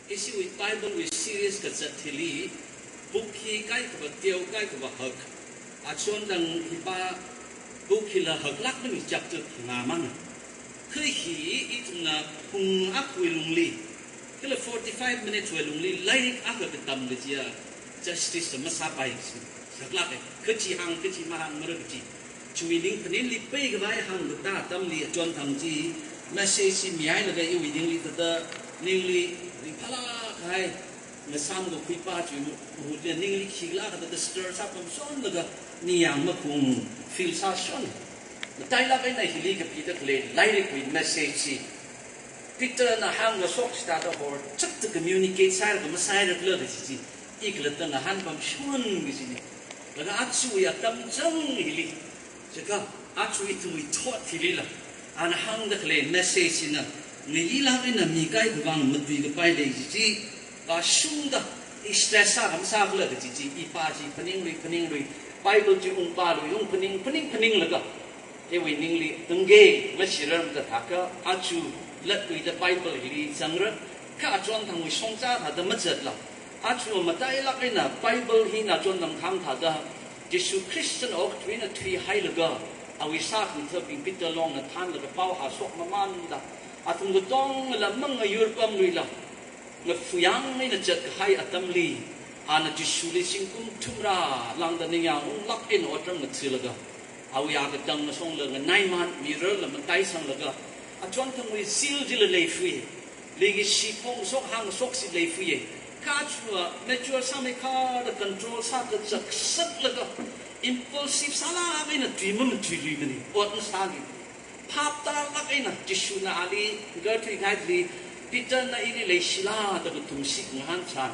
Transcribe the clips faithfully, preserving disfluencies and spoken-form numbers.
Ishiwui Bible wui series kazat hili, book hi kaikhava teo, kaikhava hak. Achon dang hipa book hila haklāk maning chapter phangā mang. Kha hi ithumna pung akhawui lungli, kala forty-five minutes wui lungli lairik akha katam kajiya justice masāpai. Haklāk e, kachi hāng, kachi mahāng mara kachi. Chiwui ning phaninli peikhavai hāngda atamli achon thang chi message chi mihailaga iwui ningli thāda ningli ringphālāk kahai ngasām kakhuipa chiwui mahutli ningli khikhala kathāda stir sāpamshonlaga ningyāng makhung feel sāshon. Matailāk eina hili kapida khalei lairikwui message chi Peterna hāngkashok chithāda horchakta communicate sāra kha masāra khala kaji chi, i khalatta ngahānpamshon kajina. Laga aja atam chang hili, chikha aja ithumwui thot hilila, ana hāngda khalei message china ngayilāk eina mi kaikha vang matuikapai lei kaji chi, vāshungda i stress sā kha masā khala kaji chi, i pā chi phaninglui, phaninglui, Bible chi ungpālui, ungphaning, phaning, phaninglaga, iwui ningli tungke mashirar mada thākha, aja latluida Bible hili zangra, kha achon thangwui shongza thāda mazatla, aja matailāk eina Bible hina achon thang hāng thāda, Jesu Khristana okathuina thuihailaga, awui sākhangathabing Peter longna thānlaga pao hāshok mamānda, athum katongla mangayur pamluila, ngafuyang eina zatkahai atamli, ana Jishuli zingkum thumrā lāngda ningyāng unglāk eina otram ngathalaga, awui akatang ngasongla nganaiman, mirarla mataisanglaga, achon thangwui zeal chila leifui, leikashi phongshok hāngshok chi leifui, kha aja mature sāmeikha da control sāda zaksaklaga, impulsive sālāk eina tui mamatuilui maning, ot masālui. Phap tālāk eina Jishuna ali, ngakarthui kahaili, Peterna ili leishila da kathumshi ngahān chān.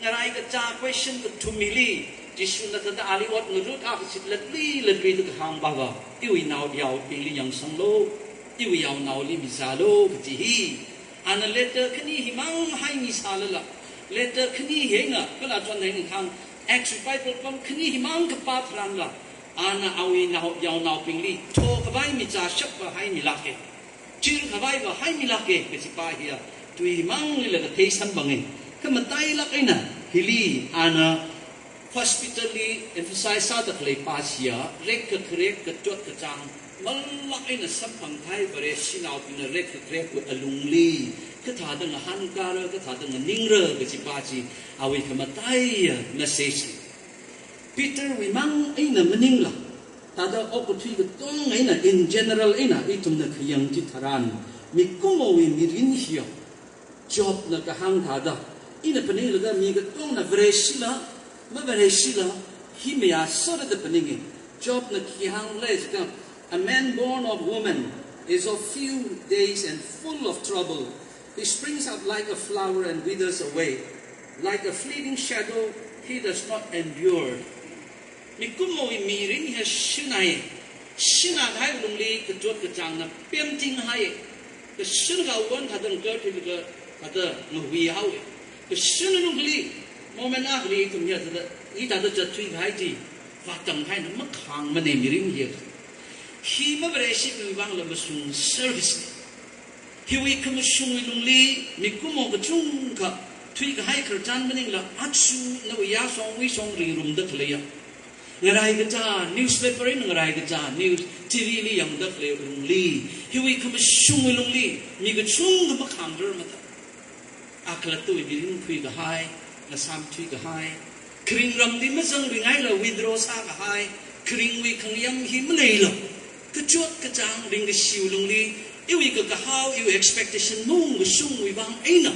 Ngaraikacha question kathum hili, Jishuna thāda ali ot ngarut akha chi latli latli da kahāng pava, iwui naoyaobingli yangsanglu, iwui yaonaoli mizālu kaji hi. Ana letter khani himang haimi sālala, letter khani hi eina, kala chon eina hāng, Acts Bible pam khani himang kapā tharanla, ana awui nao, yaonaobingli thokhavai mizāshapva haimilāke, chirkhavaiva haimilāke kajipa hiya, tui himanglila kathei samphange. Kha matailāk eina hili ana First Peter li emphasize sāda khaleipa chiya, rekkakharek, kachot kachāng, malāk eina samphang kahai Vareshinaobingna rekkakharekwui alungli kathāda ngahānkara, kathāda nganingra kajipa chi, awui khamataiya message. Peterwui mang eina maningla, thāda okathui katong eina, in general eina, ithumna khayang chitharan, mikumowui mirin hiya, Jobna kahāng thāda, ina phaninglaga mi katongna Vareshila, mavareshila, hi mayāsora da phaninge. Jobna khi hāngle jiakha, "A man born of woman is of few days and full of trouble. He springs up like a flower and withers away. Like a fleeting shadow, he does not endure." Mikumowui mirin hi shinai, shina kahai lungli kachot kachāngna pemtinghai. Kashun kawon thāda ngakarthuilaga thāda ngahui haowe. Kashun lungli, moment akhali ithum hi thāda, i thāda zatthui kahai chi, vātam kahaina makhāngmane mirin hi. Hi mavareshimibingla mashung service ne. Hiwui khamashungwui lungli, mikumo kachungkha thuikahai khararchan maningla, aja nawui yāshongwui shong ringrumda khaleiya, ngaraikacha, newspaper eina ngaraikacha, news, T V li yangda khalei lungli, hiwui khamashungwui lungli, mi kachungkha makhāngrar mada. A khalattawui mirin khuikahai, ngasām thuikahai, kharing ramli mazangluingaila withdraw sākahai, kharingwui khangayam hi maleila, kachot kachāng ringkashiwui lungli, iwui kakahao, iwui expectation maungkashungwui vang eina,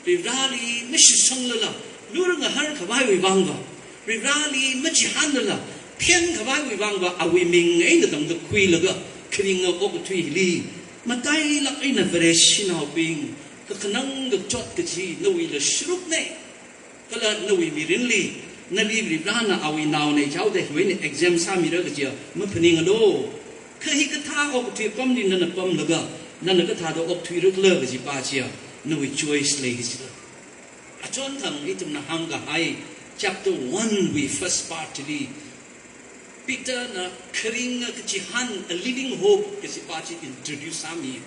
Varivarali mashisanglala, lur ngahar khavaiwui vangva, Varivarali machihānlala, phen khavaiwui vangva, awui ming eina tangda khuilaga, kharinga okathui hili, matailāk eina Vareshinaobing, kakhanang kachot kaji nawuila sharukne. Kala nawui mirinli, nali Varivarana awui naone jihaoda hiwui eina exempt sāmira kajiya maphaningalu. Kha hikathā okathui apamli nana pamlaga, nana kathāda okthuira khala kajipa chiya, nawui choice lei kajila. Achonthang ithumna hāngkahai, chapter one wui first part li, Peterna kharinga kachihān, a living hope kajipa chi introduce sāmi.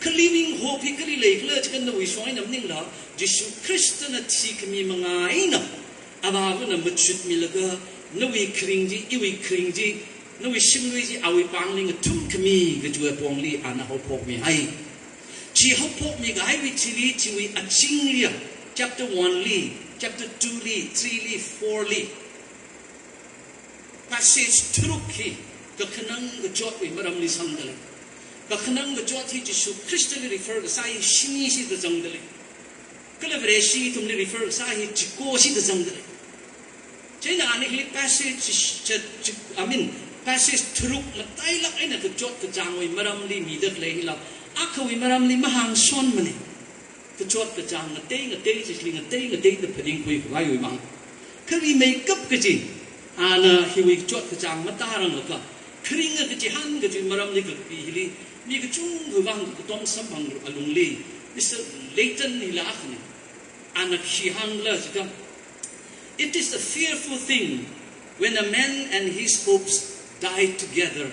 Kali ning hok hi kali leikhala chiakha nawui shong eina maningla, Jishu Khristana thikhami manga eina, Avāvana machutmilaga, nawui kharing chi, iwui kharing chi, nawui shimlui chi, awui pāngli ngathumkhami kajiwui apongli ana haophokmihai. Chi haophokmi kahaiwui thili, chiwui azingli ya, chapter one li, chapter two li, three li, four li. Passage tharuk hi kakhanang kachotwui maramli sangdalei. Kakhanang kachot hi Jishu Khristali refer kasā hi shini shida zangdalei. Kala Vareshi ithumli refer kasā hi chiko shida zangdalei. Chieina ani hili passage chi, chi, chi, I mean, passage tharuk matailāk eina kachot kachāngwui maramli mida khalei hila, akhawui maramli mahāngshonmanei. Kachot kachāng ngatei ngatei, chili ngatei ngateida phaningkhui khavaiwui vang. Kha rimeikap kaji, ana hiwui kachot kachāng mataranglaga, kharinga kachihān kaji maramli kakapi hili, mi kachungkhawui vang katom samphang alungli, Mister Leighton hila akhana, ana khi hāngkhala chiakha, "It is a fearful thing when a man and his hopes die together."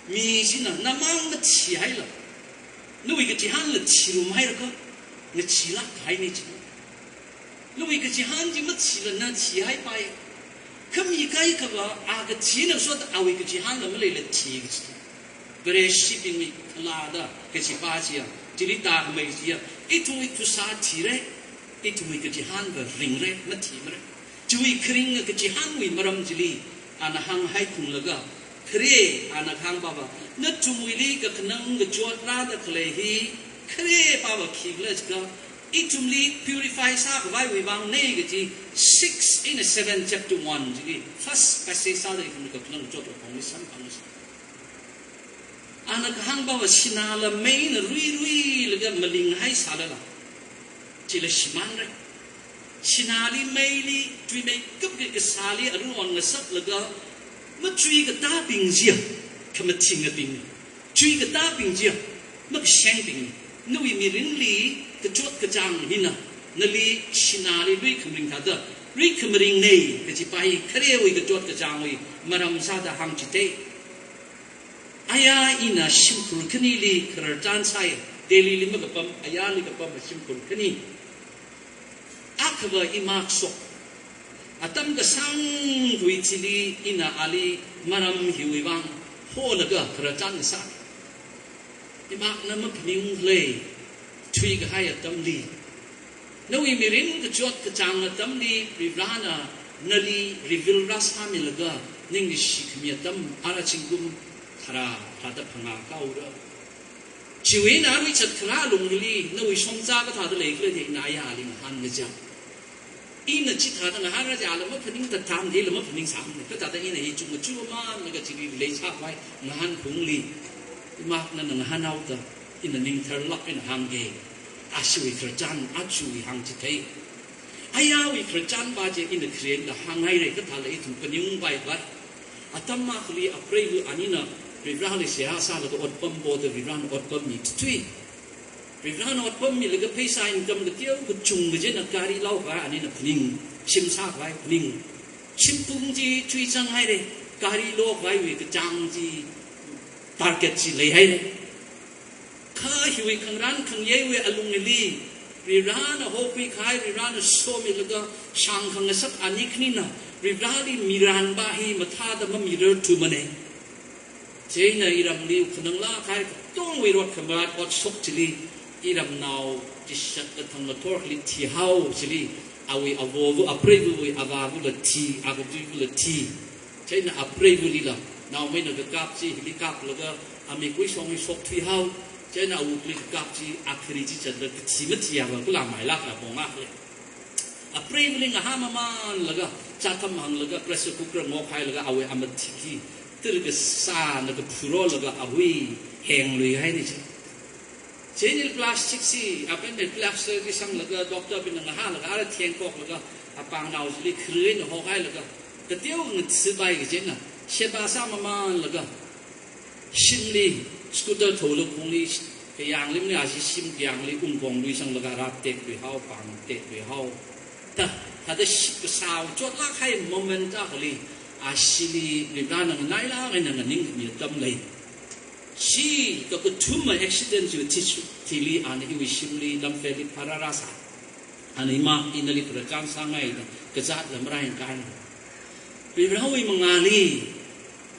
Mi china namang mathihaila, nawui kachihānla thirumhairakha, ngacheelāk kahainei chi. Nawui kachihān chi mathila na thihaipai. Kha mi kaikhava, a kathina sot awui kachihānla maleila thi kachi. Vareshibingwui khalada kachipa chiya, chili tākhamei chiya, ithumwui phasā thirei, ithumwui kachihānva ringrei, mathimara. Chiwui kharinga kachihānwui maram chili, ana hānghaiphunglaga, khare ana kahāngpava, nathumwuili kakhanang kachot rāda khalei hi, kharepava khikhala chiakha, ithumli purify sākhavaiwui vangnei kaji, six eina seven chapter one chili, first passage sāda ithumli kakhanang kachot apongli samphangsa. Ana kahāngpava sināla meina ruiruilaga malinghaisālala, chila shimānrei. Sināli meili, tui meikapki kasāli aruihon ngasaklaga, machui katābing chiya, khamathingabing, chui katābing chiya, makashengbing, nawui mirinli kachot kachāng hina, nali sināli luikhamaring thāda, luikhamaringnei kachipa hi kharewui kachot kachāngwui maram sāda hāngchithei. Aya ina shimkhur khanili khararchan sāi, Delhili makapam, ayali kapam shimkhur khani. Akhava imak shok. Atam kasāngwui thili ina ali maram hiwui vang holaga khararchan sā. Imakna maphaninglei, thuikahai atamli. Nawui mirin kachot kachāng atamli Varivarana nali reveal rāsāmilaga ningli shikhami atam ara zingkum tharā, tharāda phangā kahaora. Chiwui eina aruichot kharā alungli, nawui shongza kathāda leikhala da ina ayali ngahān ngaja. Ina chithāda ngahānra jila maphaning tatam dila maphaningsāmana. Kathāda ina hi chungachumānlaga chili leisākhavai ngahānphungli, imakna ngahānhaoda, ina ning tharlāk eina hāngga. Ashiwui khararchan, achiwui hāngchithei. Ayawui khararchanva chi ina kharen da hānghaira kathāla ithum phaningungpai vat. Atam akhali apreiva anina Varivarali seihā sālaga otpam poda Varivarana otpam mithui. Varivarana otpam milaga pheisā income kateo kachungkha china gari laokhavai anina phaning, shim sākhavai phaning. Shimkhur chi chuizanghaira, gari lokhavaiwui kachāng chi target chi leihaira. Kha hiwui khangarān khangayeiwui alungli, Varivarana hokhuikahai, Varivarana somilaga shāngkhangasak ani khanina, Varivarali mirānva hi mathāda mamirarthumanei. Chieina iramli khananglāk kahai katongwui rot khamarat otshok chili, iramnao chishat kathang ngathor khali thihao chili, awui avova, apreivawui avāvala thi, akatuivala thi. Chieina apreivalila, naomeina kakap chi, hili kaplaga, amikui shongli shokthuihao. Chieina awukli kakap chi, akhari chi zatla kathi mathiya va, kula mailākla pongakle. Apreivali ngahānmamānlaga, chātham hānglaga, pressure cooker ngokhailaga, awui amathik hi, tir kasāna kaphurolaga, ahui hengluihaini chi. Chieina plastic chi, apen me plastic chi sanglaga, doctor bingna ngahānlaga, ara thengkoklaga, apāngnao chili kharuina hokhailaga, kateo ngathāpai kajina, sheba sāmamānlaga, shimli, scooter tholaga kongli, kayāngli mani ashi shim kayāngli ungkong luisanglaga, rap tekluihao, pāng tekluihao. Ta, thāda shik kasā chotlāk kahai moment akhali, ashili, Varivarana nganailāk eina nganingmi atam lei. Chi kakathuma accident chi thi, thili ana iwui shimli lamfeli pharāra sā. Ana ima, ina nali khararchan sāngai da, kazāt lam rai kan. Varivarawui mangāli,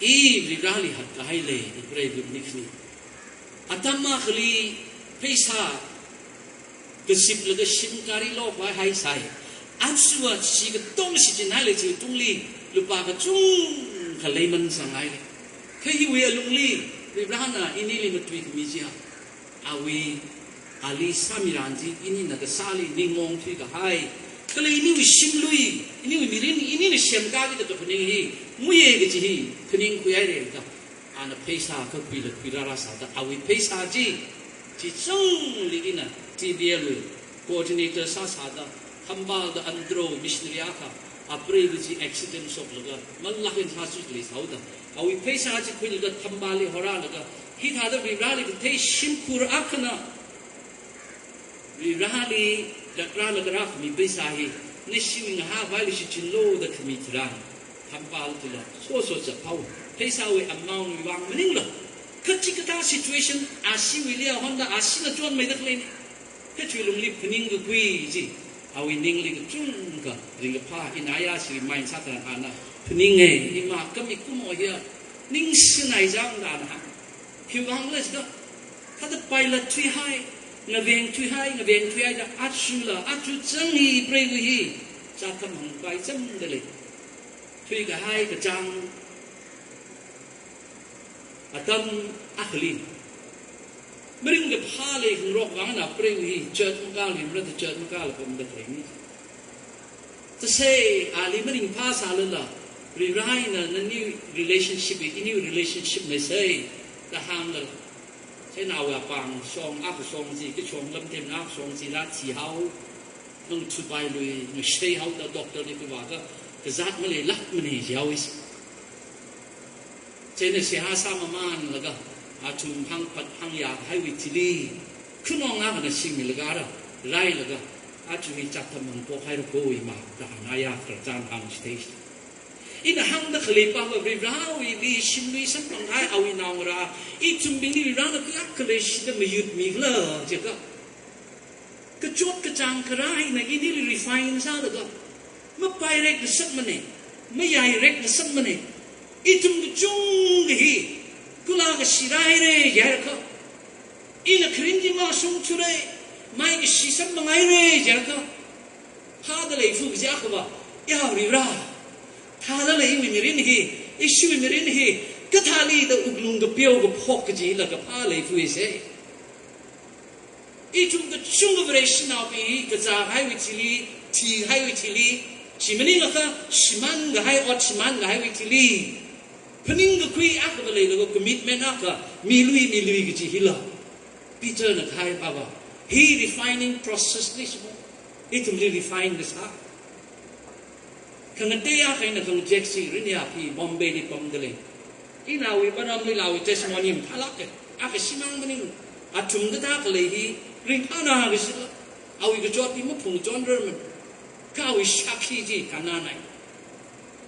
i Varivarali hatkahai lei, i preiva nik ni. Atam akhali pheisā kaziplaga shim gari lokvai haisai. Aja chi katong shichinhai lei, chi tungli lupā kachungkha leiman sanghai lei. Kha hiwui alungli, Varivarana inili matui khami chiya, awui, ali sāmiran chi, inina kasāli ningmaong thuikahai. Kala iniwui shimlui, iniwui mirin, inina semkāki kaji phaning hi, muiye kaji hi, phaningkhui haire da. Ana pheisā kakhuila khuirāra sāda, awui pheisā chi, chi chungli ina T B L wui coordinator sāsāda, Thambalda Andrew missionary akha, apreiva chi accident shoklaga, malak eina sāsui leisāhaoda, awui pheisā chi khuilaga Thamballi horālaga, hithāda Varivarali kathei shimkhur akhana, Varivarali dakrālaga rākhami pheisā hi, nashiwui ngahāvaili shichinlo da khami tharan, Thambal chila, so so chapao, pheisāwui amount wui vang maningla, kachikathā situation, ashiwuili ahonda, ashina chonmeida khaleina. Kha chiwui lungli phaning kakhui chi, awui ningli kachungkha ringkaphā, ina ayarli remind sā tharan ana phaninge, ima kami kumo hiya, ningshinai jang da ana hāng. Hiwui vang leisāda, thāda pilot thuihai, ngaveng thuihai, ngaveng thuihai da, ajala, aja chang hi preiva hi, chātham hāngpai changda lei. Thuikahai kachāng atam akhali, mirin kaphā lei khangarok vangna preiva hi, church makāli mara da church makāla pamda khaleina. Tasei, ali maringphā sālala, Varivarana nani relationship, ini relationship maisei, da hānglala. Chieina awui apāng shong, akha shong chi, kachong lamthem na shong chila thihao, nang thuipailui, ngaseihaoda doctor li khuivākha, kazāt maleilākmana jihaowa. Chieina seihā sāmamanlaga, athum hāngphat hāngyāhaiwui thili, khanong akhana shingmilaga rā, railaga, aja hi chātham hāngphok haira kho ima, da ana ayar khararchan hāngchithei. Ina hāngda khalei pava Varivarawuili shimlui samphang kahai awui naongarā, ithumbingli Varivarana kayākha leishida mayutmikhala jiakha, kachot kachāng kharā eina inili refine sālaga, mapairek ngasakmana, mayairek ngasakmana. Ithum kachungkha hi, kula kashi rāhaira jiakha, ina kharing chi mashungthura, mai kashi samphanghaira jiakha, phāda leifu kaji akhava, ya Varivara, thālala iwui mirin hi, ishiwui mirin hi, kathāli da wuklung kapeo kaphok kajila kaphā leifuisa. Ithum kachungkha Vareshinaobing hi kazāhaiwui thili, thihaiwui thili, chi maningakha shimānkahai, ot shimānkahaiwui thili, phaning kakhui akhava leilaga commitment akha milui, milui kaji hila, Peterna kahai pava, hi refining process li shimo, ithumli refine kasā. Khangatei akha eina khangachek chi rin ya phi Bombay li pamda lei. Ina awui maramlila awui testimony mathālāka. Akha shimān maning, athumda thākhalei hi ringphāna kashila, awui kachot hi maphungchonrarmana. Kha awui shākhi chi kannanai.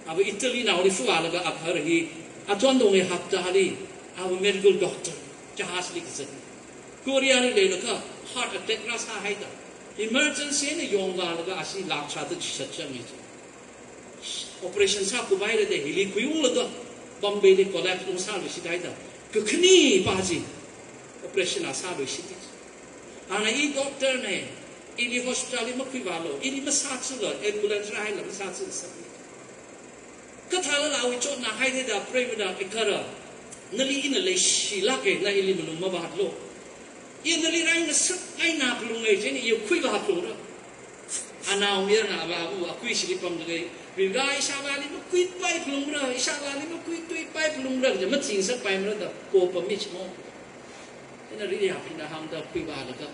Ava Italy naoli fuvālaga aphar hi, achon dong e haptali, ava medical doctor, jahazli kazat. Korea li leilakha heart attack rāsāhaida, emergency eina yongvālaga ashi lakh tharāda chishat chang e chi. Operation sākhuipaira da hili khuiunglaga, Bombay li collapse ungsāluishithaida, kakhane pa chi operation a sāluishit. Ana i doctor na, ili hospital li makhuivālu, ili masāchila, ambulance rāhaila masāchila sāmi. Kathālala awui chotnāhaida da preiva da ikara, nali ina leishilāka, na ili malung mavātlu. I nali rai ngasak eina phalunga, chieina i khuivā phalungra. Anaomayarna avāva akui shili pamda lei. Varivara ishāvāli makhuipai phalungra, ishāvāli makhuituipai phalungra, kaja machingsakpaimara da, ko pammi chimo. Ina rin ya phina hāngda khuivālaga,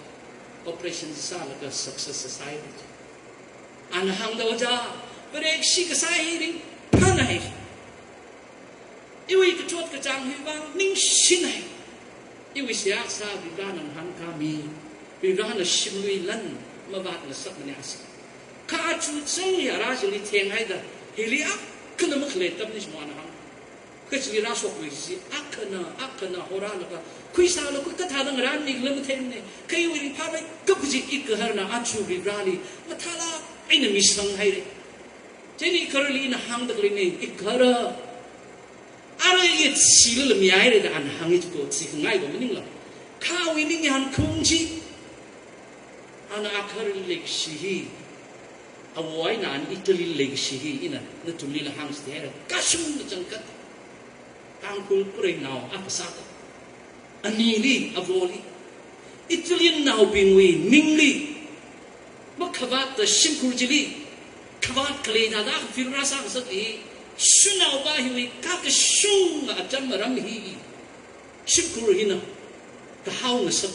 operation sālaga success sāsai. Ana hāngda oja, Vare kashi kasā hi ringphānai. Iwui kachot kachāng hiwui vang ningshinai. Iwui seihā kasā Varivarana ngahānkāmi. Varivarana shimlui lan mavātngasakmana asa. Kha aja chang ya rā chili thenghaida, hili akhala makhalei atamli shimān hāng. Kachili rāshokluishi, akhana, akhana horalaga, khuisāla khui kathāda ngarānmi khala matheimane, kha iwui ringphāmeikap kaji ikaharna aja Varivarali mathālāk eina misanghaire. Chieina ikaharali ina hāngda khaleine, ikahara, ara i chilala mihaire da ana hāngi chiko, chi khangai ba maningla. Kha awui ningyan khaung chi, ana ikaharali leikashi hi, avo eina ana Italy leikashi hi, ina nathumlila hāngchithei haira. Kashungda changkat. Tangkhul preiva nao akha sāda, anili, avoli, Italian naobingwui ningli makhavātta shimkhur chili khavāt khalei thāda feel rāsāngasakli, shanaova hiwui kakashunga atam aram hi shimkhur hina kahao ngasak.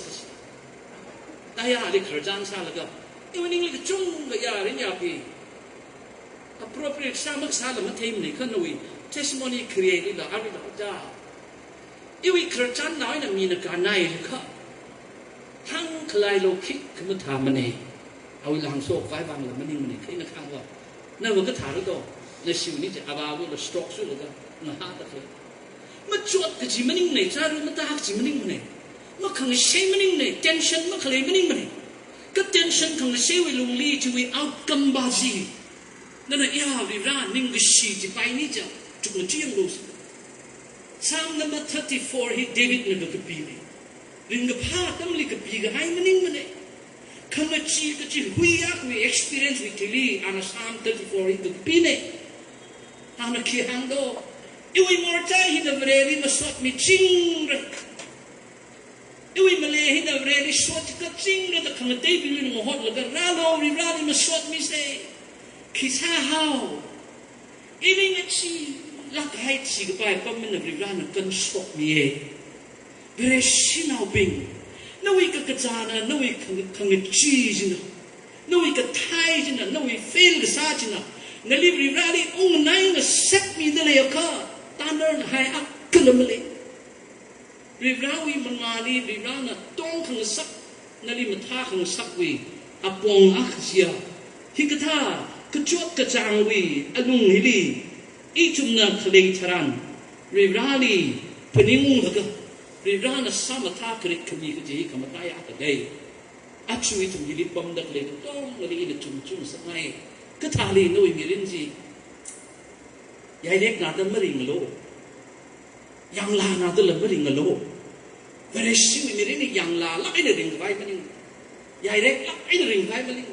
Tayāli khararchan sālaga, iwui ningli kachungkha yarin yapi appropriate sā makasāla matheimane, kha nawui testimony khaleilila, aruila ja. Iwui khararchan nao eina mina kānai kha, hāngkhalei lo khikha mathāmane. Awuila hāngshokhavai vangla maningmane, kha ina kahāngva, nava kathāra do, nashiwui ni chi avāvula stroke sālaga ngahāda khalei. Machot kaji maningmane, chāra mata kaji maningmane, makhangashei maningmane, tension makhalei maningmane. Kha tension khangasheiwui lungli chiwui outcome va chi, nana ya Varivara ningkashi chi paini ja, chukmajang lo. Psalm number thirty-four hi Davidna kakapine. Ringkaphā atamli kapikahai maningmane. Khangachee kachihui akhawui experience wui thili ana Psalm thirty-four hi kakapine. Ana khi hāng do, iwui morchai hina Vareli masotmichingra. Iwui malei hina Vareli sotkachingra da khangateibingli mahotlaga rālo, Varivarali masotmise. Khi sāhao. Ili ngacheelāk kahai chikapai apam eina Varivarana kanshokmiye. Vareshinaobing, nawui kakazāna, nawui khang-, khangachee china, nawui kathei china, nawui fail kasā china, nali Varivarali ungnai ngasakmida leiakha, tanarnahai akhala malei. Varivarawui mangāli, Varivarana tongkhangasak, nali mathākhangasakwui apong akha chiya, hikathā kachot kachāngwui alung hili ithumna khalei tharan, Varivarali phaninglaga, Varivarana sāmathā kharit khami kaji hi khamataiya akha dei. Aja ithum hili pamda khalei katongali ina chum chumngasakngai. Kathāli nawui mirin chi yairek nada maringlo. Yanglā nadala maringlo. Vareshiwui mirin hi yanglālāk eina ringkhavai maning. Yaireklāk eina ringkhavai maning.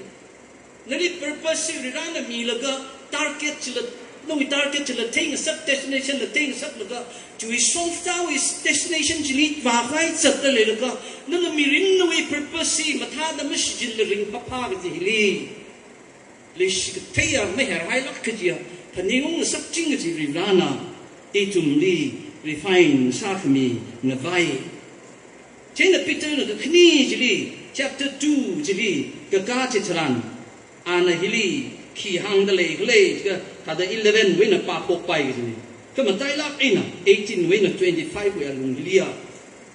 Nali purpose hi Varivarana milaga target chila, nawui target chila theingasak, destination la theingasaklaga, chiwui shongfatawui destination chili vākhavai zatda leilaga, nana mirin nawui purpose hi mathāda mashichinla ringphāphā kaji hili leishi katheiya maherhailāk kajiya phaningung ngasakching kaji Varivarana ithumli refine sākhami ngavai. Chieina Peterna kakhane chili, chapter two chili kakā chitharan, ana hili khi hāngda leikhala jiakha, thāda eleven wui eina pāphokpai kajine. Khamatailāk eina eighteen wui eina twenty-five wui alung hiliya,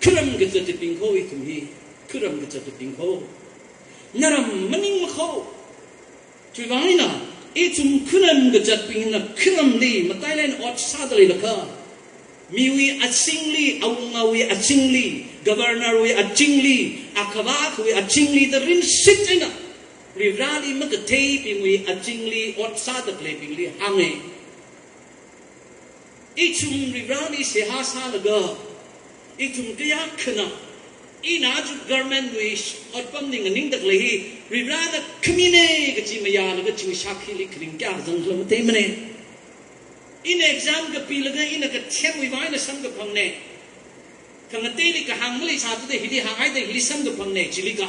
kharam kazatbing kho ithum hi, kharam kazatbing kho. Naram maningmakho. Chiwuivang eina, ithum kharam kazatbingna kharamli matailāk eina ot sāda leilakha, miwui azingli, awungawui azingli, governor wui azingli, akhavā akhawui azingli da rinshit eina, Varivarali makatheibingwui azingli ot sāda khaleibingli hānge. Ithum Varivarali seihā sālaga, ithum kayākhana, ina aja government wui otpamli nganingda khalei hi Varivarana khamine kaji mayālaga chiwui shakhili kharing kayākha zangkhala matheimane. Ina exam kapilaga ina kathemwui vang eina samkaphangne. Khangateili kahāng maleisāthuda hili hānghaida hili samkaphangne, chili kha.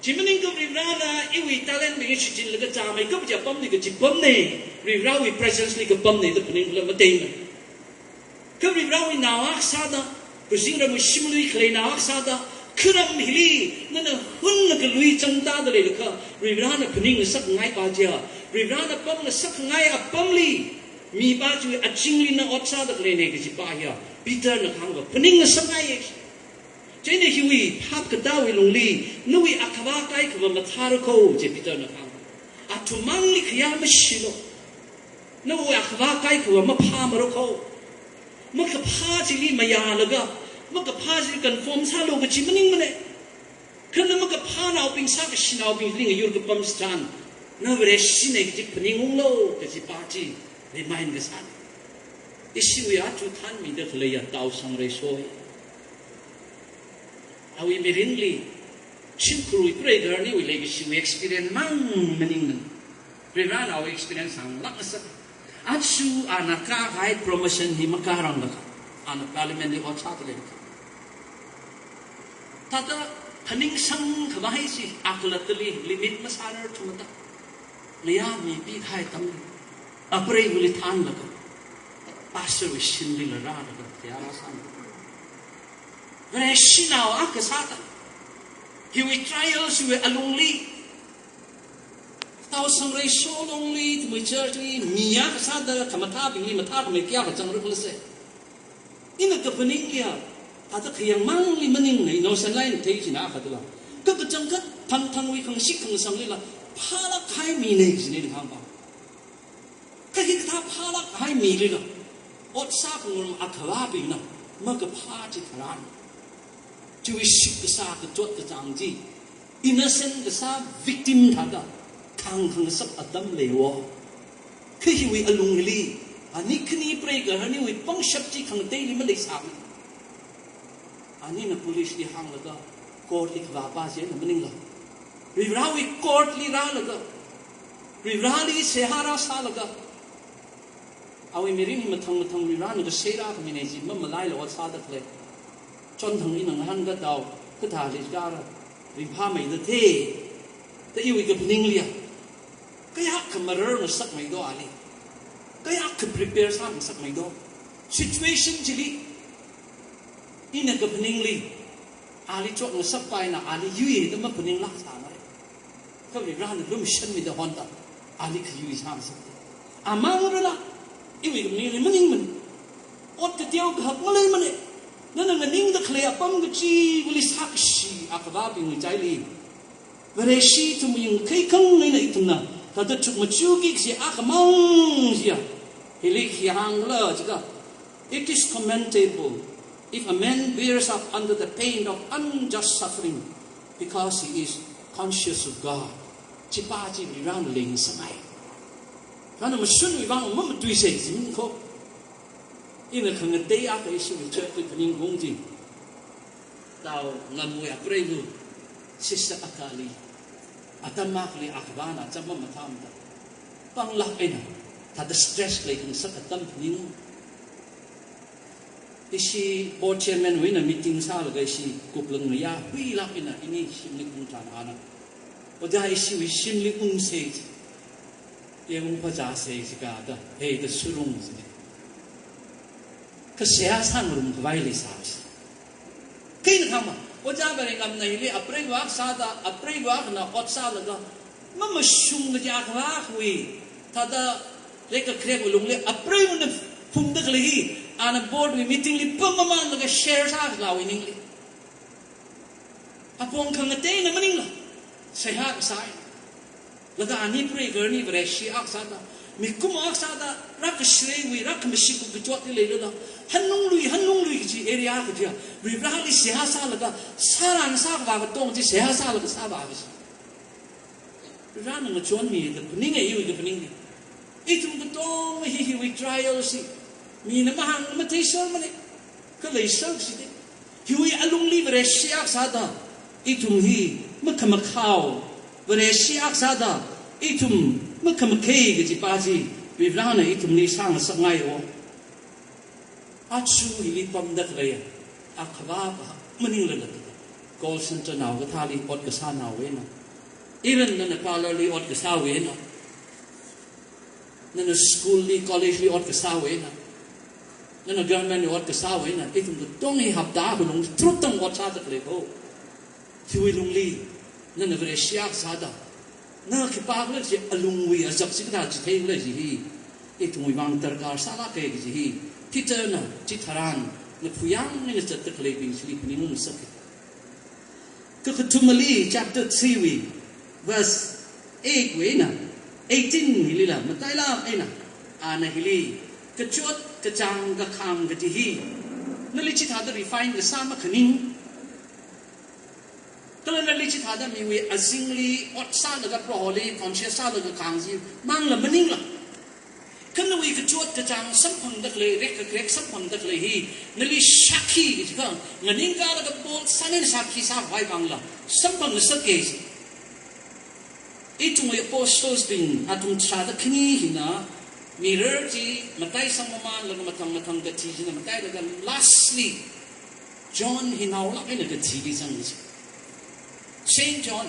Chi maningakha Varivarana iwui talent bing hi shichinlaga zāmeikap kaji apamli kachipamne, Varivarawui presence li kapamne da phaningkhala matheimane. Kha Varivarawui nao akha sāda, kazingramwui shimlui khalei nao akha sāda, kharam hili nana hunna khalui changtada leilakha, Varivarana phaningngasakngai pa chiya, Varivarana pamngasakngai apamli, mi pa chiwui azingli na ot sāda khaleine kaji pa hiya, Peterna kahāngva phaningngasakngaiye. Chieina hiwui phap katawui lungli, nawui akhavā kaikhava mathāra kho, chi Peterna kahāng. Athumangli khayā mashilo. Nawui akhava kaikhava maphāmara kho. Makaphā chili mayālaga, makaphā chili conform sālu kachi maningmana. Kha na makaphānaobing sākashinaobing ringayur kapam chitharan, na Vareshina kachi phaningunglu kachi pa chi remind kasāna. Ishiwui aja thanmida khaleiya Tao Sangreisho hi, awui mirinli shimkhurwui preigaharniwui leikashiwui experience mang maningmana. Varivarana awui experience hānglākngasak. Aja ana kākahai promotion hi makāranglakha, ana parliament li ot sādalei. Thāda phaningsang khavai chi akhalattali limit masārarthumada, ngayā mipikahai atamli, apreivali thanlaga, pastorwui shimlila rālaga, kayā rāsāna. Vareshinao akha sāda, hiwui trial hiwui alungli, Tao Sangreisho longli, ithumwui church li, mi akha sāda khamathābingli mathākhamei kayākha zangrarlase. Ina kaphaning ya, thāda khayang mangli maningmana, innocent liner thei china akha dala. Kha kachangkhat thangthangwui khangashik khangasanglila phālākkahai mina kajina ina hāngpa. Kha hikathā phālākkahai milila, ot sākhangarum akhavabingna makaphā chitharan, chiwui shitkasā kachot kachāng chi, innocent kasā victim thāda khāngkhangasak atam leiwo. Kha hiwui alungli, ani khani preigaharniwui pangshap chi khangateili maleisāmana. Anina police li hānglaga court li kavāpa china maningla, Varivarawui court li rālaga, Varivarali seihā rāsālaga, awui mirin hi mathang mathang Varivarana kasei rākhamina chi mamalaila ot sāda khalei. Chonthang ina ngahānkatao, kathāli kara ringphāmeida thei, da iwui kaphaningli ya, kayākha mararngasakmei do ali, kayākha prepare sāngasakmei do. Situation chili, ina kaphaningli, ali chotngasakpaina ali yuida maphaninglāk sāmara. Kha Varivarana lumashanmida honda, ali khayui sāngasak. Amangrala, iwui kaphaningli maningmana. Ot kateo kahak maleimana. Nana nganingda khalei apam kachiva̱li sākashi akhavabingwui chaili, Vareshi ithum yangkhaikhang eina ithumna thāda chukmajāki kaji akhamang chiya, hili khi hāngla jiakha, "It is commendable if a man bears up under the pain of unjust suffering because he is conscious of God." Chipa chi Varivarana leingasakngai. Kha na mashunwui vang mamatuisei jing kho. Ina khangatei akha ishiwui church li phaningungji, Tao Ngamwui apreiva, sister akhali, atam akhali akhavana chāmam mathāmada, panglāk eina thāda stress leikhangasak atam phaninga. Ishi board chairman wui eina meeting sālaga ishi kuplang ngayā huilāk eina ini shimli ungthan ana. Ojā ishiwui shimli ungsei, yangungpa chāsei jikha da, heida surung jine. Kha seihā sāngarum khavai leisāsi. Kha ina hāngma, Ojā Varengamna hili apreiva akha sāda, apreiva akhana ot sālaga, mamashung kaja khavāwui, thāda rekakharek lungli apreivana phungda khalei hi, ana board wui meeting li pamamānlaga share sālāwui ningli, apong khangateina maningla, seihā kasā eina. Laga ani preigaharni Vareshi akha sāda, mikumo akha sāda, rākashreiwui, rākhamashitwui kachot hi leilala, hanunglui, hanunglui kaji area kajiya, Varivarali seihā sālaga, sāran sākhavā katong chi seihā sālaga sāvā kaji. Varivarana ngachonmida phaninga iwui kaphaning hi. Ithum katonga hi hiwui trial chi, mina mahāng matheisermana, kha leisersi de. Hiwui alungli Vareshi akha sāda, ithum hi makhamakhao, Vareshi akha sāda, ithum makhamakhei kajipa chi, Varivarana ithumli sāngasakngaiwo. Aja hili pamda khalei, akhavā pa maninglala, call centre nao kathāli ot kasānaowui eina, even nana parlour li ot kasāwui eina, nana school li, college li ot kasāwui eina, nana government li ot kasāwui eina, ithum katong hi hapta akha lungli tharuk tang ot sāda khalei kho. Chiwui lungli, nana Vareshi akha sāda, na khipākhala chi alungwui azak chi kathā chitheikhala chi hi, ithumwui vang darkar sālāka kaji hi, Peterna chitharan, na phuyang eina zatda khaleibing chili phaningngasaka. Kakathumali chapter three wui, verse eight wui eina eighteen hilila matailāk eina, Ana hili, kachot kachāng kakhāng kaji hi, nali chithāda refine kasā makhaning. Kala nali chithāda miwui azingli ot sālaga Proholi conscious sālaga khāng chi mangla maningla. Kha nawui kachot kachāng samphangda khalei, rek kakrek samphangda khalei hi, nali shākhi kaji kha, nganingkalaga bold sāna shākhi sākhavai vangla, samphang ngasaka ji. Ithumwui apostles bing, athum tharāda khani hina, mirror chi, mataisang mamānlaga mathang mathang kathi china matailaga lastly, John hi naolāk eina kathili zang ji. Saint John,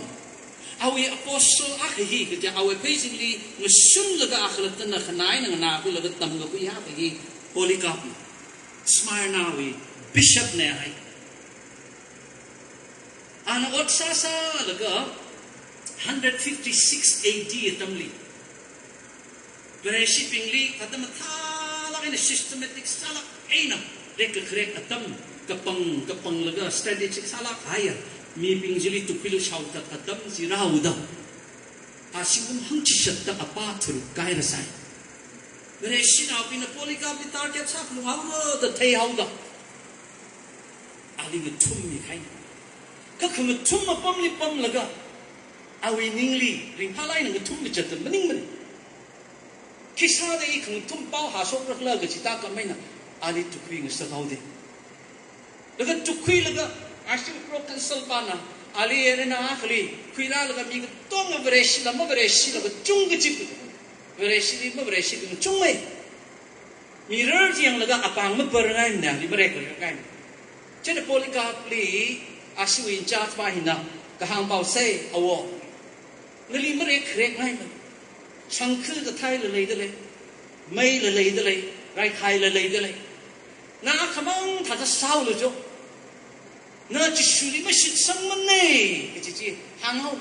awui apostle akha hi, kaja awui pheizingli ngasunlaga akhalattana khanai eina nganākhuilaga tamkakhui akha hi Polycarp, Smyrna wui bishop na hai. Ana ot sāsālaga hundred fifty-six A D atamli, Vareshibingli katam mathālāk eina systematic sālāk eina rek kakrek atam kapang kapanglaga strategic sālāk haiya mibing chili tukhuilu shaothat atam chi rāhaoda, asingkum hangchishatda apā tharuk kairasai. Vareshinaobingna Polycarp li target sākhalung haoda theihaoda, ali ngathummi kahai. Kha khangathum apamli pamlaga, awui ningli ringphālāk eina ngathum kazat maningmana. Khisāda i khangathum pao hāshokrakhala kaji tākam eina ali tukhui ngasak haoda. Laga tukhuilaga, ashi proconsul pana ali arena akhali khuirālaga mi katonga Vareshila mavareshila kachungkha chi, Vareshili mavareshila kachungkha. Mirror chi yanglaga apāng maparngaimana, ali marekngai. Chieina Polycarp li ashiwui in-charge pa hina kahāng pao sai, awo, nali marekrekngaimana. Shangkhu kathaila leidalei, meila leidalei, raikhaila leidalei. Na khamang thāda sāhaolu jo. Na Jishuli mashitsangmana kaji chi hānghao.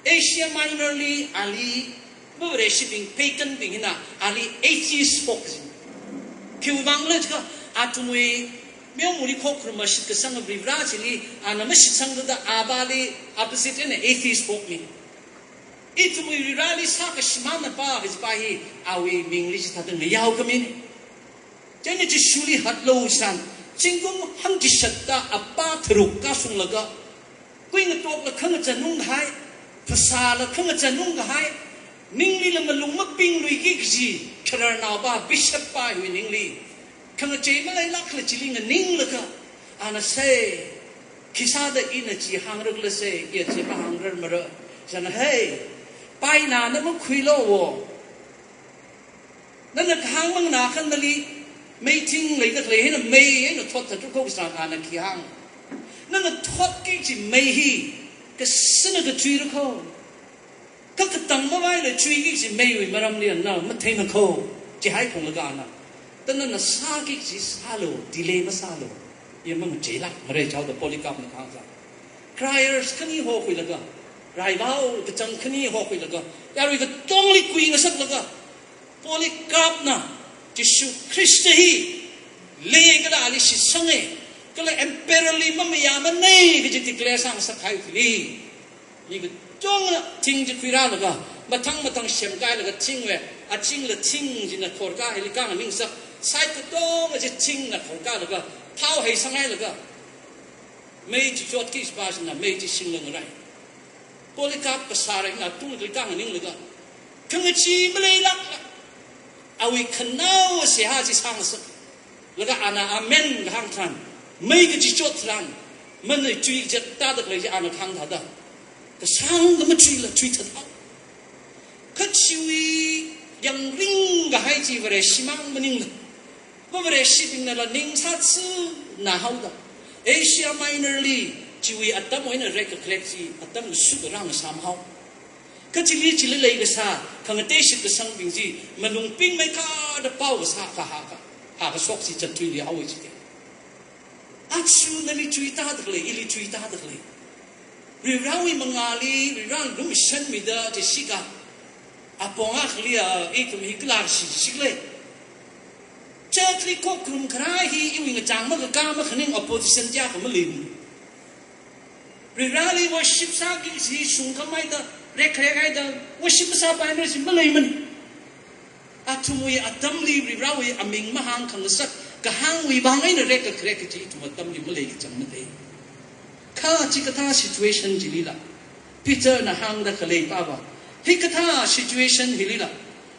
Asia Minor li ali mavareshibing pagan bing hina ali atheist phok ji. Khiwuivang khala jiakha athumwui meomali khokharuma shitkasang Varivara chili ana mashitsangda, avāli opposite eina atheist phokmi. Ithumwui Varivarali sākashimānna pa kaji pa hi awui mingli chithāda ngayao khamina. Chieina Jishuli hatlu san, zingkum hangchishatda apā tharuk kashunglaga, kuingatokla khangazan ungkahai, phasāla khangazan ungkahai, ninglila malung mapingluiki kaji, khararnao pa, bishop pa hiwui ningli khangachei maleilākla chili nganinglaga, ana sai, khisāda ina chi hāngrakhala sai, iya chi pa hāngrarmara. Chieina hei, paina na makhuilu wo. Nana kahāng manganākha nali mei thing leida khalei hina mei eina thot thatru kho kasā ana khi hāng. Nana thotki kaji mei hi kasāna kachuira kho. Kha katang mavaila chuiki kaji meiwui maramli ana matheina kho, chihai phunglaga ana. Thāda nana sāki kaji sālu, delay masālu. Iya mangacheilākmara jihaoda Polycarp na kahāng sā. Criers khani hokhuilaga, raivao kachang khani hokhuilaga, yarui katongli kui ngasaklaga, Polycarp na Jishu Khrista hi lei kala ali shitsanga, kala emperor li mamayāmana kaji declare sāngasak kahai thili, mi katongna thing chi khuirālaga, mathang mathang semkailaga thingwui, achingla thing china khorkā hili khanganing sak, side katonga chi thingna khorkālaga, thao heisang hailaga, mei chi chotki kaji pa china mei chi singla ngarai. Polycarp kasā rāi na tungli khanganinglaga, khangachee maleilākla, awui khanao seihā chi sāngasak. Laga ana amen kahāng tharan, mei kachichot tharan, mana chuichot tāda khalei chi ana kahāng thāda, kasāngda machuila chuithat haowa. Kha chiwui yangring kahai chi Vareshimang maningla, mavareshibingnala ning sāthuina haoda, Asia Minor li chiwui atamwui eina rek kakrek chi atam kashuk rāngasām haowa. Kha chili chili leikasā khangatei shitkasangbing chi malung pingmeikharda pao kasā kahaka, hākashok chi zatthuili haowa jida. Aja nali chuitāda khalei, ili chuitāda khalei, Varivarawui mangāli Varivara lumashanmida chi shika, apong akhali a, ithum hi kala shi shikhala. Church li khokharum kharā hi iwui ngachang makakā makhaning opposition chiakha maleimana. Varivarali worship sāki kaji shungkhamhaida, rekrekhaida worship sāpaimara chi maleimana. Athumwui atamli Varivarāwui aming mahāngkhangasak kahāngwui vang eina rekkakharek kaji ithum atamli maleikachang mate. Kha chikathā situation chilila Peterna hāngda khalei pava, hikathā situation hilila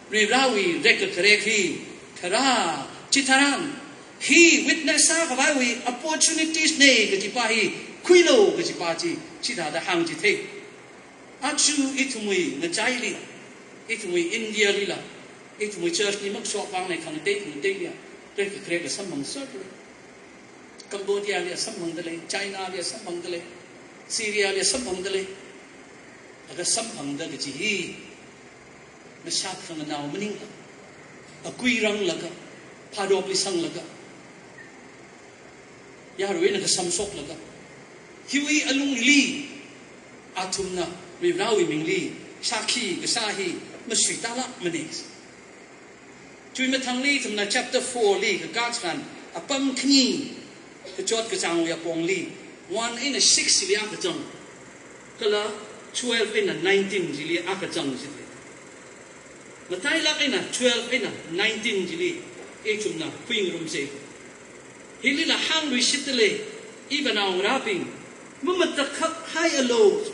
Varivarāwui rekkakharek hi kharā, chitharan hi witness sākhavaiwui opportunities nei kajipa hi khuilu kajipa chi chithāda hāngchithei. Aja ithumwui ngachaili, ithumwui India lila, ithumwui church ni makashok vang nei khangatei khangateili, rekkakharek la samphangserlei. Cambodia li samphangdalei, China li samphangdalei, Syria li samphangdalei. Laga samphangda kaji hi, mashak khanganao maningla, akuiranglaga, phadopli sanglaga, yaruina kasamshoklaga, hiwui alungli athumna Varivarāwui mingli shākhi kasā hi masuitālākmane. Chiwui mathangli ithumna chapter four li kakā tharan apam khani kachot kachāngwui apongli one eina six chili akachang, kala twelve eina nineteen chili akachang chili. Matailāk eina twelve eina nineteen chili ithumna khuingarumsei. Hilila hāngluishitdalei, iva naongarābing, mamatakhak haialu.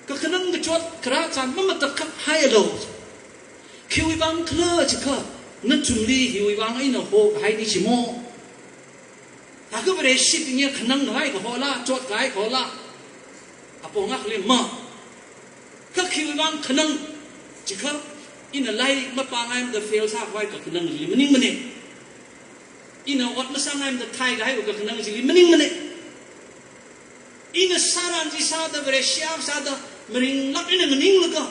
Kakhanang kachot kharā chān mamatakhak haialu. Khiwui vang khala jiakha, nathumli hiwui vang eina hokahai ni chimo. Akha Vareshibingli khanang kahai kahola, chot kahai kahola, apong akhali ma. Kha khiwui vang khanang jiakha, ina lairik mapāngaimada fail sākhavai kakhanang chili maningmane. Ina ot masāngaimada thaikahaiva kakhanang chili maningmane. Ina sāran chi sāda, Vareshi akha sāda, maringlāk eina nganinglaga,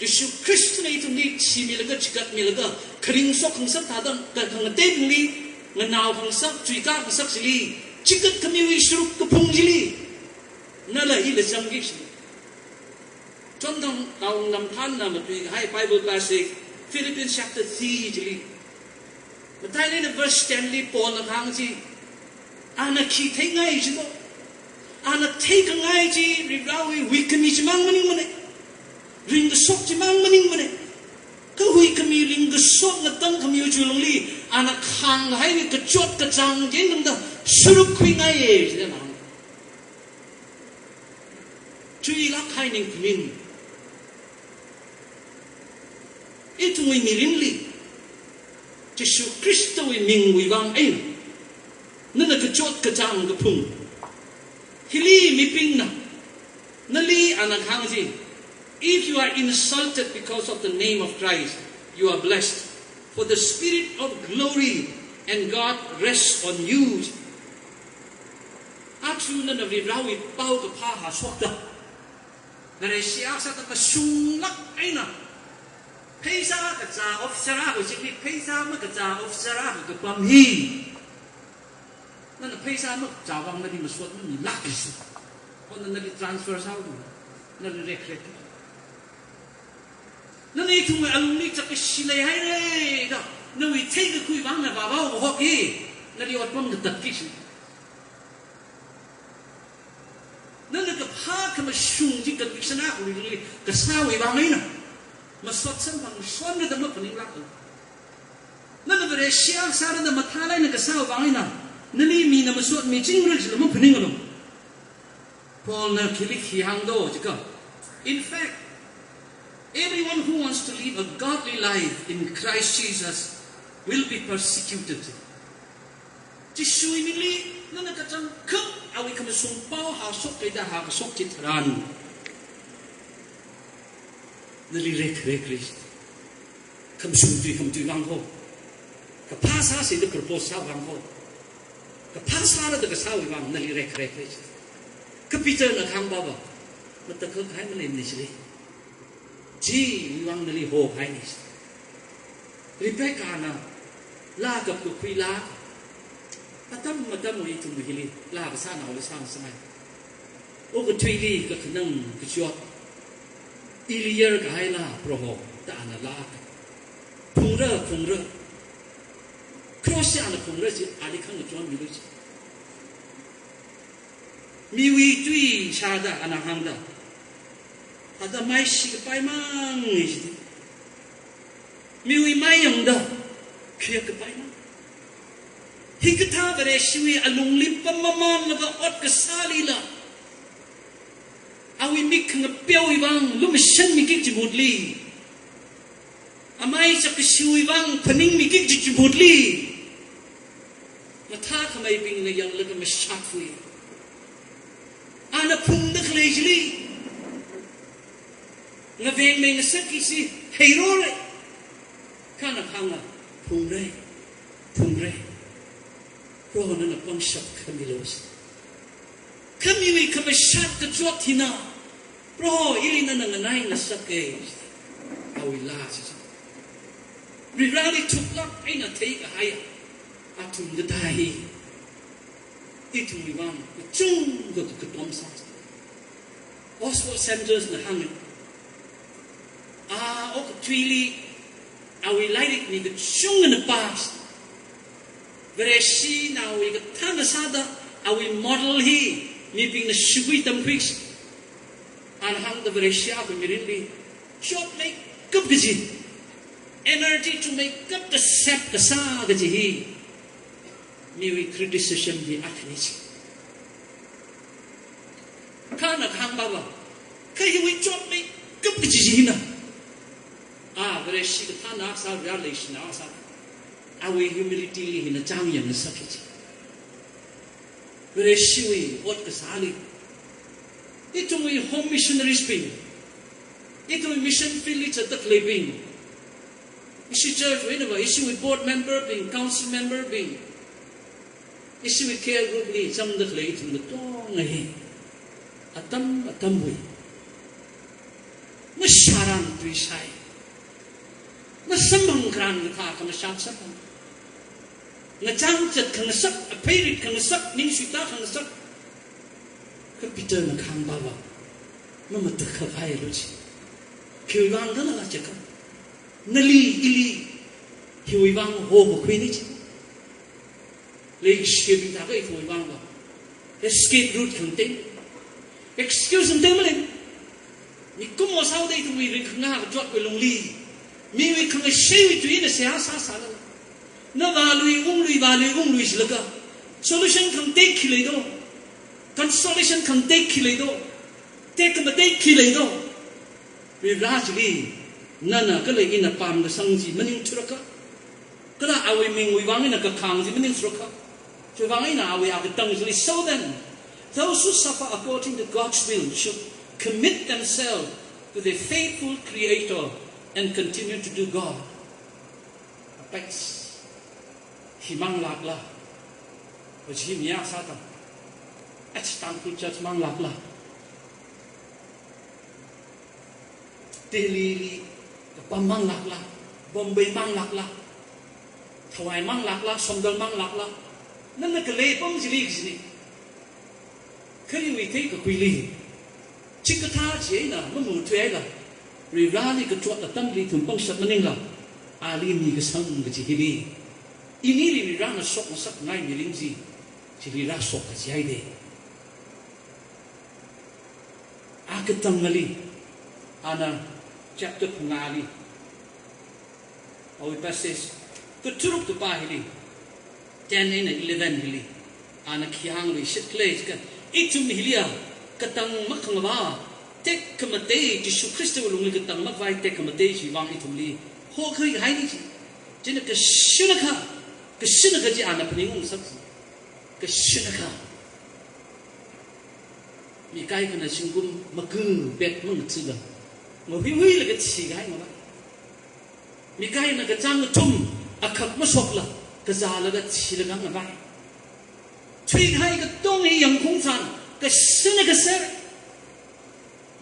Jishu Khristana ithumli thimilaga, chigatmilaga, kharing shokkhangasak thāda, ka khangateibingli nganao khangasak, chuikā khangasak chili, chigat khamiwui sharuk kaphung chili nala ila zangki kaji. Chonthang Kaungnamphanna matuikahai Bible passage, Philippians chapter three chili, matailāk eina verse ten li Paulna kahāng chi, ana khi theingai chilo. Ana theikhangai chi Varivarāwui huikhami chimang maningmane. Ringkashok chimang maningmane. Kha huikhami ringkashok ngatangkhamiwui lungli ana khāngkahaiwui kachot kachāng chi eina tangda sharuk khuingaiye chida nang. Chuilāk kahai ningkhami. Ithumwui mirinli, Jishu Khristawui mingwui vang eina, nana kachot kachāng kaphung. Hili mibingna, nali ana kahāng chi, "If you are insulted because of the name of Christ, you are blessed. For the Spirit of glory and God rests on you." Aja nana Varivarāwui paokaphā hāshokda, Vareshi akha sāda mashunglāk eina, pheisā kazā officer akha chili pheisā makazā officer akha kapam hi, nana pheisā makazā vang nali masot mamilāk kaji. Kha nana nali transfer sāhaolu, nali rekkharek. Nana ithumwui alungli chakkashi leihaire da, nawui theikakhui vang na vāvao kahok hi, nali otpam katatki kaji. Nana kaphā khamashung chi conviction akha lili kasāwui vang eina, masot samphangshonrada maphaninglākalu. Nana Vareshi akha sārada mathālāk eina kasāwui vang eina, nali mina masotmichingra jila maphaningalu. Paulna khili khi hāngdo jiakha, "In fact, everyone who wants to live a godly life in Christ Jesus will be persecuted." Jishuwui mingli nana kachangkhat awui khamashung pao hāshok kaida hākashok chitharan, nali rekkharek ri. Khamashung tui khamatui vang ho, kaphā sāsi da propose sā vang ho, kaphā sārada kasāwui vang nali rekkharek ri. Kha Peterna kahāng pava, matakhak hai maleimane chili. Chiwui vang nali hokahai ni. Rebecca na laa kapkakhui laa, atam atamwui ithum hili laa kasānaoli sāngasakngai. Okathuili kakhanang kachot, ili yarkahai laa Proho da ana laa phungra, phungra. Cross chi ana phungra chi ali khangachonmilu chi. Miwui tui shāda ana hāngda, hithāda maishi kapai mang ni chi. Miwui mai yangda, khuiya kapaina. Hikathā Vareshiwui alungli pammamanlaga ot kasālila, awui mik khangapeowui vang lumashanmiki kaji mahutli, amai chapkashiwui vang phaningmiki kaji mahutli, mathākhameibingna yanglaga mashatfui. Ana phungda khalei chili ngavengmei ngasakki chi heirore. Kha ana kahānga, phungre, phungre. Proho nana pangshap khamilu. Khamiwui khamashat kachot hina, Proho ili nana nganai ngasake. Awui laa chi. Varivarali thuklāk eina theikahai athum kathā hi ithumwui vang kachungkha ka, katom sā. Oswald Sanders na hānga, a okathuili awui lairik mi kachungkhana pā. Vareshi nawui kathāna sāda awui model hi mibingna shukhui tamkhui. Ana hāngda Vareshi akha mirinli chotmeikap kaji, energy chungmeikap kasep kasā kaji hi miwui criticism hi akhani chi. Kha ana kahāng baba, kha hiwui chotmeikap kaji chi hina, a, Vareshi kathāna sā, Vare leishina sā, awui humility li hina chang yang ngasakki chi. Vareshiwui ot kasāli, ithumwui home missionaries bing, ithumwui mission field li zatda khaleibing, ishi church wui eina va, ishiwui board member bing, council member bing, ishiwui care group li zangda khalei ithum katonga hi atam atamwui masharan tui shai, masamphang kharan kathā khamashat samphang, ngachang zat khangasak, apheirit khangasak, ning suita khangasak. Kha Peter na kahāng baba, mamatakhak hailu chi. Khiwui vang khala jiakha, nali ili hiwui vang hokakhuini chi. Leikashibing thākha ithumwui vang va escape route khangatei, excuse khangatei malei. Mikumo sāhaoda ithumwui ringkhanga kachotwui lungli, miwui khangasheiwui tuina seihā sāsālala, na vālui unglui, vālui unglui jilaga, solution khangatei khi leido, consolation khangatei khi leido, tekhamatei khi leido. Varivara chili nana kala ina pamkasang chi maningthurakha, kala awui mingwui vang eina kakhang chi maningsurakha, chiwui vang eina awui akatang chili, "So then, those who suffer according to God's will should commit themselves to the faithful Creator and continue to do God." Apex. Hi manglākla, kaji mi ya sāda, ach Tangkhul church manglākla, Delhi li kapam manglākla, Bombay manglākla, Thawai manglākla, Somdal manglākla, nana khalei apam chili kajini. Kha iwui theikakhuili, chikathā chi eina mamuthuihaila, Varivarali kachot atamli ithum pangshap maningla, ali mikasang kaji hili, inili Varivarana shokngasakngai mirin chi, chili rāshok kaji haide. Akatang ali, ana chapter phangāli, awui passage katharuk kapā hili, ten eina eleven hili, ana khi hāngluishit khala jiakha, ithum hiliya katang makhangavā, tekhamatei, Jishu Khristawui lungli katang makhavai tekhamatei chiwui vang ithumli hokhui kahaini chi. China kashunakha, kashunakha chi ana phaningung ngasaksa. Kashunakha. Mi kaikhana zingkum maga bet mangathila, ngahuihuilaga thikahai ngavai. Mi kaikhana kachāng kathum akhak mashokla, kazālaga thilaga ngavai. Thuikahai katonga hi yangkhaung tharan, kashunakha ser.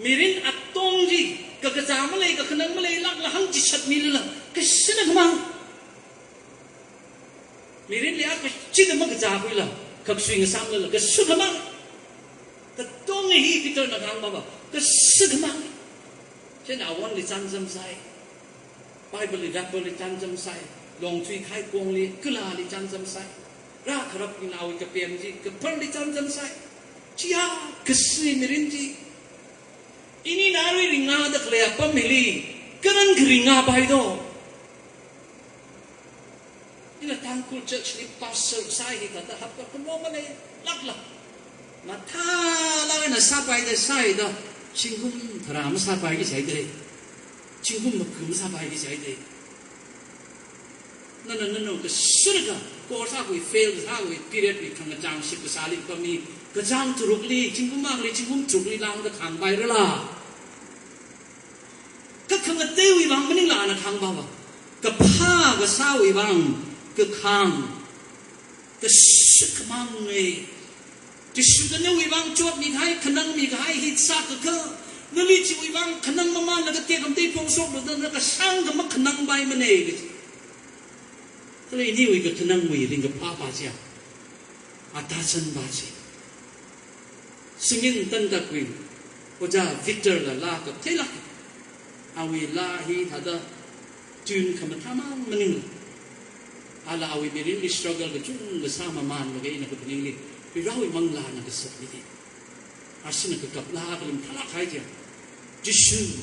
Mirin atong chi, kakazā malei, kakhanang malei, lākla hāngchichat milala, kashunakha mang. Mirinli akha chida makazākhuila, khaksui ngasāmlala, kashunakha mang. Katonga hi Peterna kahāng baba, kashunakha mang. Chieina awonli chānjam sai. Bible li, Bible li chānjam sai. Longthuikahai pongli, kalāli chānjam sai. Rā kharapbingna awui kapem chi, kapharli chānjam sai. Chiya, kashunakha mirin chi. Inina arui ringda khalei apam hili, karan kharingda paido. School church li pastor sāi hithāda hapkapam maleilākla. Mathālāk eina sāpaida sāida, zingkum tharā masāpaiki jihaida. Zingkum maku masāpaiki jihaida. Nana nana kashurka, course akha wui fail kasā wui period wui khangachāng ship kasāli pammi, kachāng tharukli, zingkum akhali, zingkum tharukli lāngda khāngpairala. Kakhangateiwui vang maningla ana khāngpava. Kaphā kasāwui vang, kakhāng. Kashuk khamāng ngai. Jishu kanawui vang chotmi kahai, khanangmi kahai, hi sākakha. Nali chiwui vang khanang mamānlaga tekhamatei phongshoklu da na kashāngkha makhanangpaimana kaji. Kala iniwui kakhanangwui ringkaphāpa chiya, Atazanpa chi. Singin tantakwui, Ojā Victor la laa kaptheilāk. Awui laa hithāda tune khamathāmang maningla. Ala awui mirinli struggle kachungkha sāmamānlaga ina kaphaningli, Varivarāwui manglāna kasat midi. Ashina kakap laa khalim thalāk hai chiya. Jishu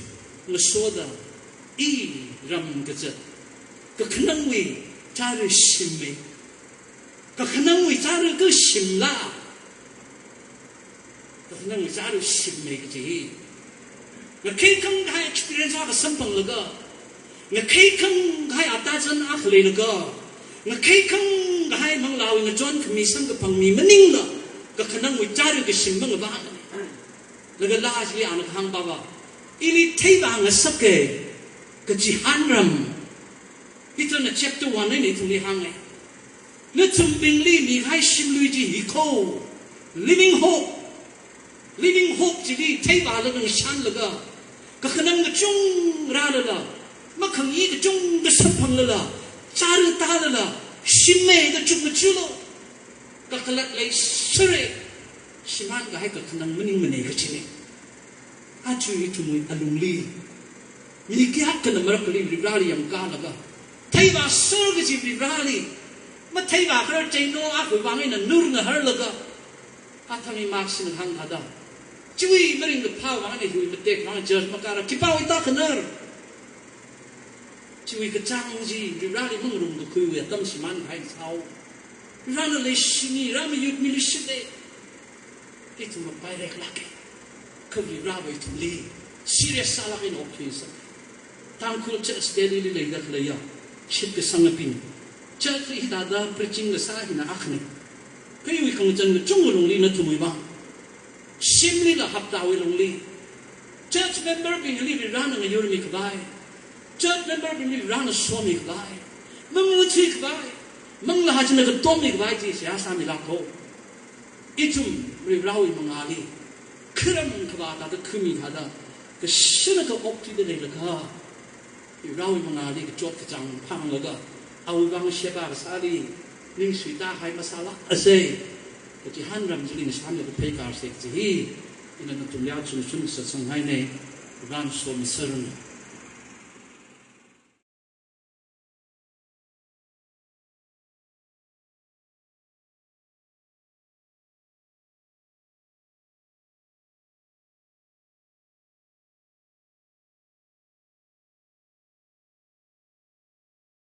ngasoda, i ram kazat. Kakhanangwui chara shimmei. Kakhanangwui chara kashimla. Kakhanangwui chara shimmei kaji hi. Ngakheikhang kahai experience akha samphanglaga, ngakheikhang kahai atazan akha leilaga, ngakheikhang kahai manglāwui ngachon khami samkaphangmi maningla, kakhanangwui chara kashim mangavā. Laga laa chili ana kahāngpava, ili theivā ngasaka, kachihānram. Peterna chapter one eina ithumli hānga. Nathumbingli mikahai shimlui chi hi kho. Living hope. Living hope chili theivālaga ngashanlaga, kakhanang kachunga rālala, makhangyi kachungkha samphanglala, chara tālala, shimmei da chukmachulo. Kakhalat leisera, shimān kahai kakhanang maningmana kajina. Aja ithumwui alungli, mi kayākhana marakhali Varivarāli yangkālaga, theivāser kaji Varivarāli, matheivākharar cheino akhawui vang eina nur ngaharlaga, athang imaksina hāngthāda, chiwui maringkaphā vang eina hiwui matek vang church makāra khipāwui tākhanar. Chiwui kachāng chi Varivarāli mangarumkakhuiwui atam shimān kahai sāo. Varivarāna leishimi, Varivarā mayutmili shite. Ithum mapaireklāka. Kha Varivarāva ithumli serious sālāk eina okthuisa. Tangkhul Church Delhili leida khaleiya shitkasangabing, church hithāda preaching kasā hina akhana. Kha iwui khangachān kachungkha lungli nathumwui vang, shimlila haptāwui lungli, church memberbingli Varivarāna ngayurmikhavai, church memberbingli Varivarāna somikhavai, mamuthuikhavai, manglā china katommikhavai chi seihā sāmilāko. Ithum Varivarāwui mangāli kharam khavā thāda khami thāda, kashana ka okthuida leilakha, Varivarāwui mangāli kachot kachāng phānglaga, awui vang sheba kasāli ning suitā hai masālāksa. Kachihānram chili ngashanlaga pheikārsa kaji hi ina nathumli aja chungchung sāsanghaina. Varivarāna somiserranu.